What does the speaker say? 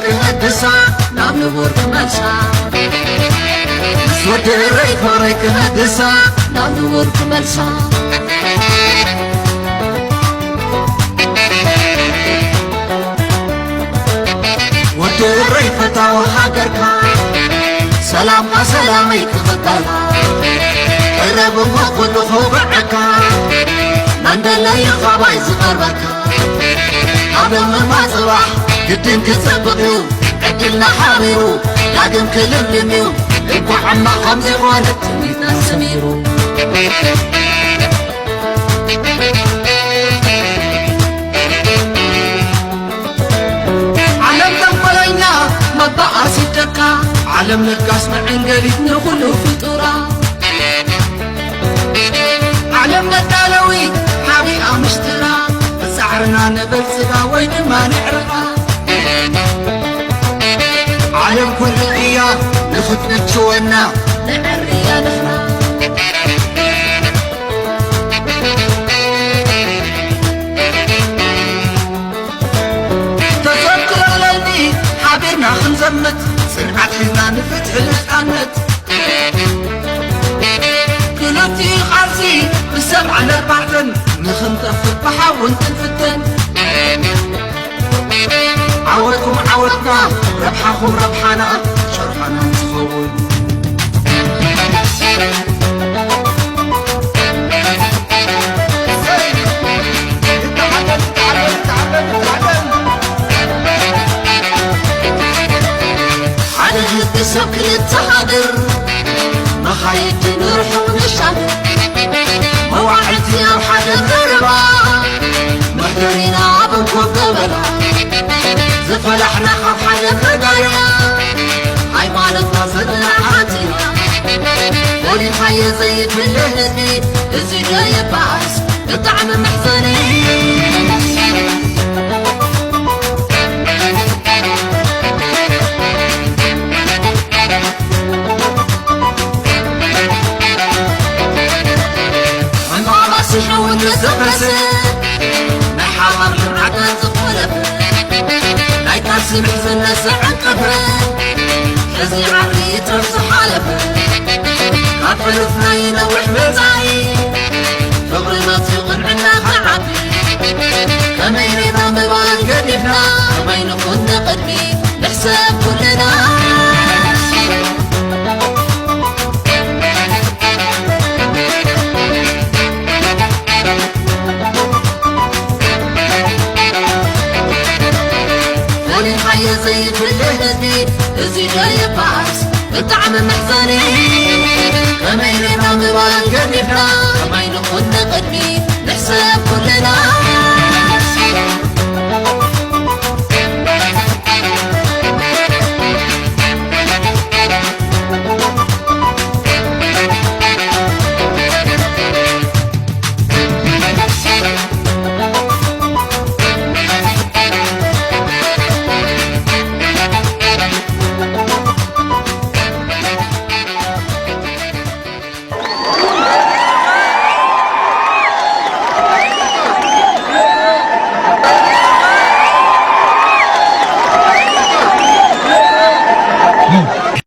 ክህድሳ ናብ ንቡር ክመልሳ፣ ምስ ወዲ እረይ ፍቕረይ ክህድሳ ናብ ንቡር ክመልሳ። ወዲ እረይ ፈታዊ ሃገርካ፣ ሰላምካ ሰላመይ ክኽተላ። ቀረብ እሞ ኩሉ ከውግዐካ፣ መን ደለዩ ካባይ ዝቐርበካ። ኣብ ሎምማ ጽባሕ ግድን ክጽብቕ እዩ፣ ዕድልና ሓቢሩ ዳግም ክልምልም እዩ። እንኳዕ እማ ከምዚ ኾነ ትምኒትና ሰሚሩ። ዓለም ተንኮለኛ መባኣሲ ደቃ፣ ዓለም ለጋስ መዐንገሊት ንኹሉ ፍጡራ። ዓለም መዳለዊት ሓቢኣ ምሽጥራ፣ ብጻዕርና ነበልጽጋ ወይ ድማ ንዕርፋ። ዓለም ኩሉ እያ ንኽትምችወና፣ ንዕርያ ንሕና። ተዘክሮ ኣለኒ ሓቢርና ክንዘምት፣ ጽንዓት ሒዝና ንፍትሒ ንጻነት። ክልቲኡ ቃልሲ ብሰብዓን ኣርባዕተን ንኽንጠፍእ ብሓውን ክንፍተን። ዓወትኩም ዓወትና፣ ረብሓኹም ረብሓና፣ ሸርፋና ንዝኸውን። ሓደ ህዝቢ ሰብ ክልተ ሃገር፣ መኻይድ ንርሑ ንሻገር። መዋዕልቲ ኣብ ሓደ ዘረባ፣ መሕደሪና ኣብ እንኮ ገበላ። ዝፈላሕና ካብ ሓደ ፈጣሪና፣ ሃይማኖትና ዘለና ሓንቲ ኢና። ፈሊኻዮ ዘይፍለ ህዝቢ፣ እዚ ዶ የባእስ? ብጣዕሚ መሕዘኒ። ዕንባባ ስሕውን ንዝፈሰ፣ ናይ ሓባር ልምዓትና ዝኾለፈ፣ ናይ ቃልሲ ምሕዝነት ዘዕንቀፈ፣ ሕዚ ዓርቢ ይትረፍ ዝሓለፈ፣ ካብ ሕሉፍ ናይ ነዊሕ መጻኢ፣ ፍቕሪ መጺኡ ቅንዕና ክዓቢ። ከመይ ሬና ምባል ገዲፍና፣ ከመይ ንኹን ንቕድሚ ንሕሰብ ኩልና። ፈሊኻዮ ዘይፍለ ህዝቢ፣ እዚ ዶ ይባእስ? ብጣዕሚ መሕዘኒ። ከመይ ሬና ምባል ገዲፍና፣ ከመይ ንኹን